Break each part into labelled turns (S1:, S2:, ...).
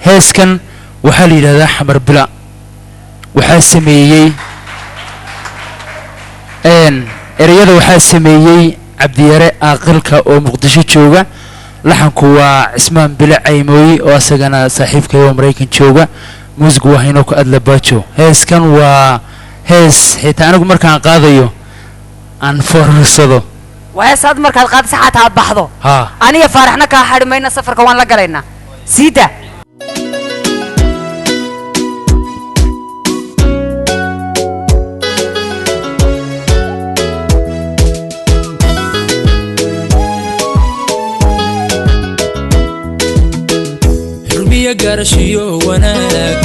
S1: Heeskan waxaa la yidhahdaa Xamar Bila. Waxaa sameeyey ereyada, waxaa sameeyey Cabdiyare Aaqilka oo Muqdisho jooga. Laxanku waa Cismaan Bile Caymooyi oo asagana saaxiibkay oo Maraykan jooga. Muusigu waa Haynoko Adlabaajo. Heeskan waa hees xitaa anigu markaan qaadayo aan foorarsado.
S2: Waa hees aad markaad qaadaysa xataa aad baxdo.
S1: Haa.
S2: Aniga Faaraxna kaa xadhi mayna, safarka waan la galaynaa. Siida.
S3: Xurmiyo garashiyo wanaag,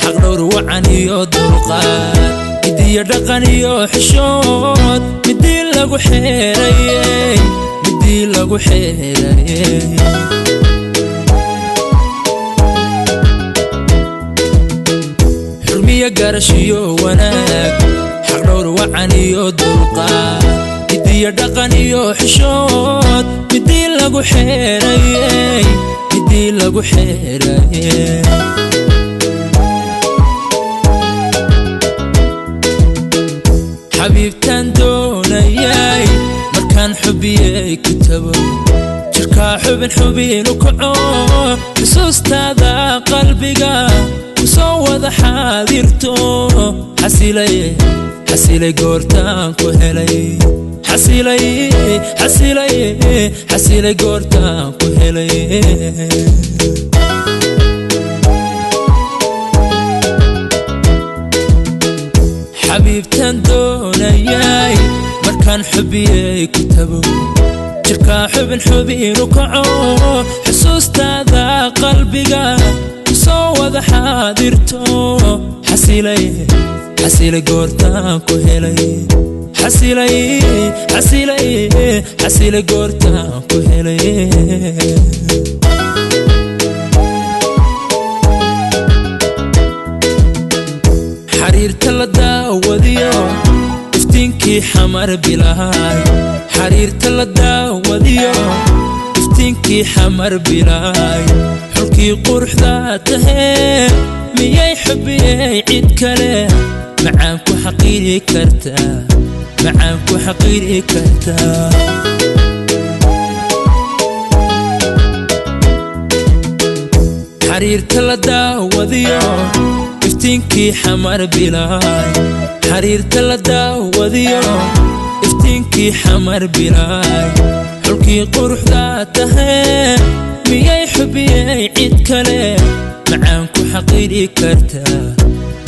S3: xaqdhowr wacan iyo dulqaad, midiyo dhaqan iyo xishood, midii lagu xeerayey, midii lagu xeerayey. Xurmiyo garashiyo wanaag, xaqdhowr wacan iyo dulqaad, midiyo dhaqan iyo xishood, midii lagu xeerayey, midii lagu xeerayey. Xabiibtaan doonayay markaan xubiyey ku tago, jirkaa xubin xubinu kaco, xusuustaada qalbiga ku soo wada xaadirto. Xasilay, xasilay goortaan ku helay. Xasilay, xasilay, xasilay goortaan ku helay. Xabiibtaan doonayay markaan xubiyey ku tago, jirkaa xubin xubinu kaco, xusuustaada qalbiga ku soo wada xaadirto. Xasilay, xasilay goortaan ku helay. Xasilay, xasilay, xasilay goortaan ku helay. Xariirta la daawadiyo iftiinkii Xamar Bilaay, xariirta la daawadiyo iftiinkii Xamar Bilaay, xulkii quruxda tahee, miyay xubiyey cid kale macaan ku xaqiiri kartaa? Macaan ku xaqiiri kartaa? Xariirta la daawadiyo iftiinkii Xamar Bilaay, xariirta la daawadiyo iftiinkii Xamar Bilaay, xulkii quruxda tahee, miyay xubiyey cid kale macaan ku xaqiiri kartaa?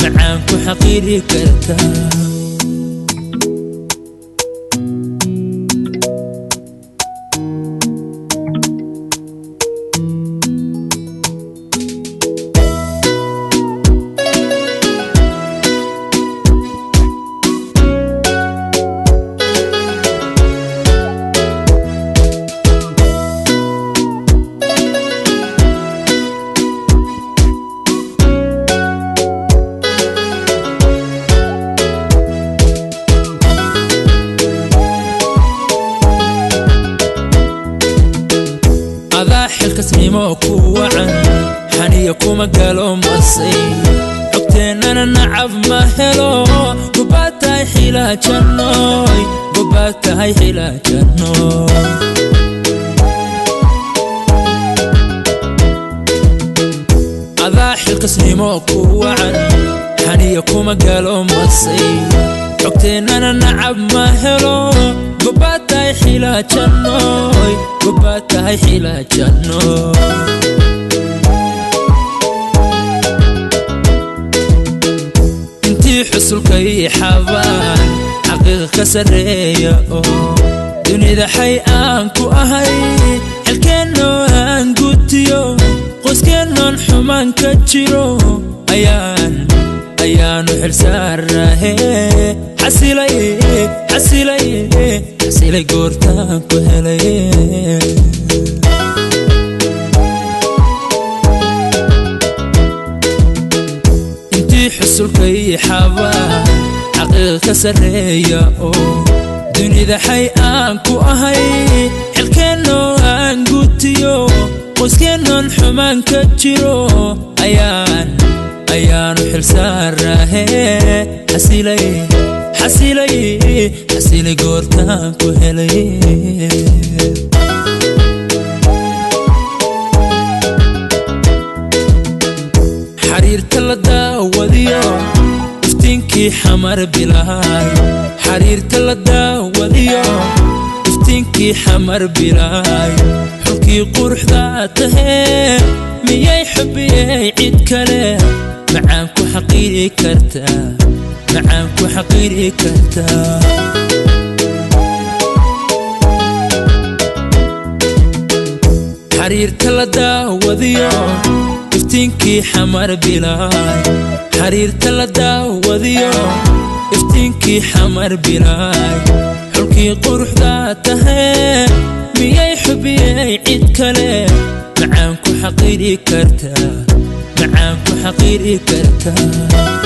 S3: Macaan ku xaqiiri kartaa? Adaa xilkasnimo ku wacan, xaniya kuma galo masay, xogteennana nacab ma helo. Gobaad tahay xilaajannoy, gobaad tahay xilaajannoy. Adaa xilkasnimo ku wacan, xaniya kuma galo masay, xogteennana nacab ma helo. Gobaad tahay xilaajannoy, gobaad tahay xilaajannoy. Intii xusulkay xabaan xaqiiqa ka sarreeya oo dunida xay aan ku ahay, xilkeennoo aan gutiyo, qoyskeenoon xumaan ka jiro, ayaan ayaanu xilsaarahe. Xasilay, xasilay, xasilay goortaan ku helay. Intii xusulkay xabaan xaqiiqa ka sarreeya oo dunida xay aan ku ahay, xilkeennoo aan gutiyo, Qoyskeennan xumaan ka jiro ayaan ayaanu xilsaaraahe. Xasilay, xasilay, xasilay goortaan ku helay. Xariirta la daawadiyo iftiinkii Xamar bilaay, xariirta la daawadiyo iftiinkii Xamar bilaay, xulkii quruxda tahee, miyay xubiyey cid kale macaan ku xaqiiri kartaa? Macaan ku xaqiiri kartaa? Xariirta la daawadiyo iftiinkii Xamar bilaay, xariirta la daawadiyo iftiinkii Xamar bilaay, xulkii quruxda tahee, miyay xubiyey cid kale macaan ku xaqiiri kartaa? Macaan ku xaqiiri kartaa?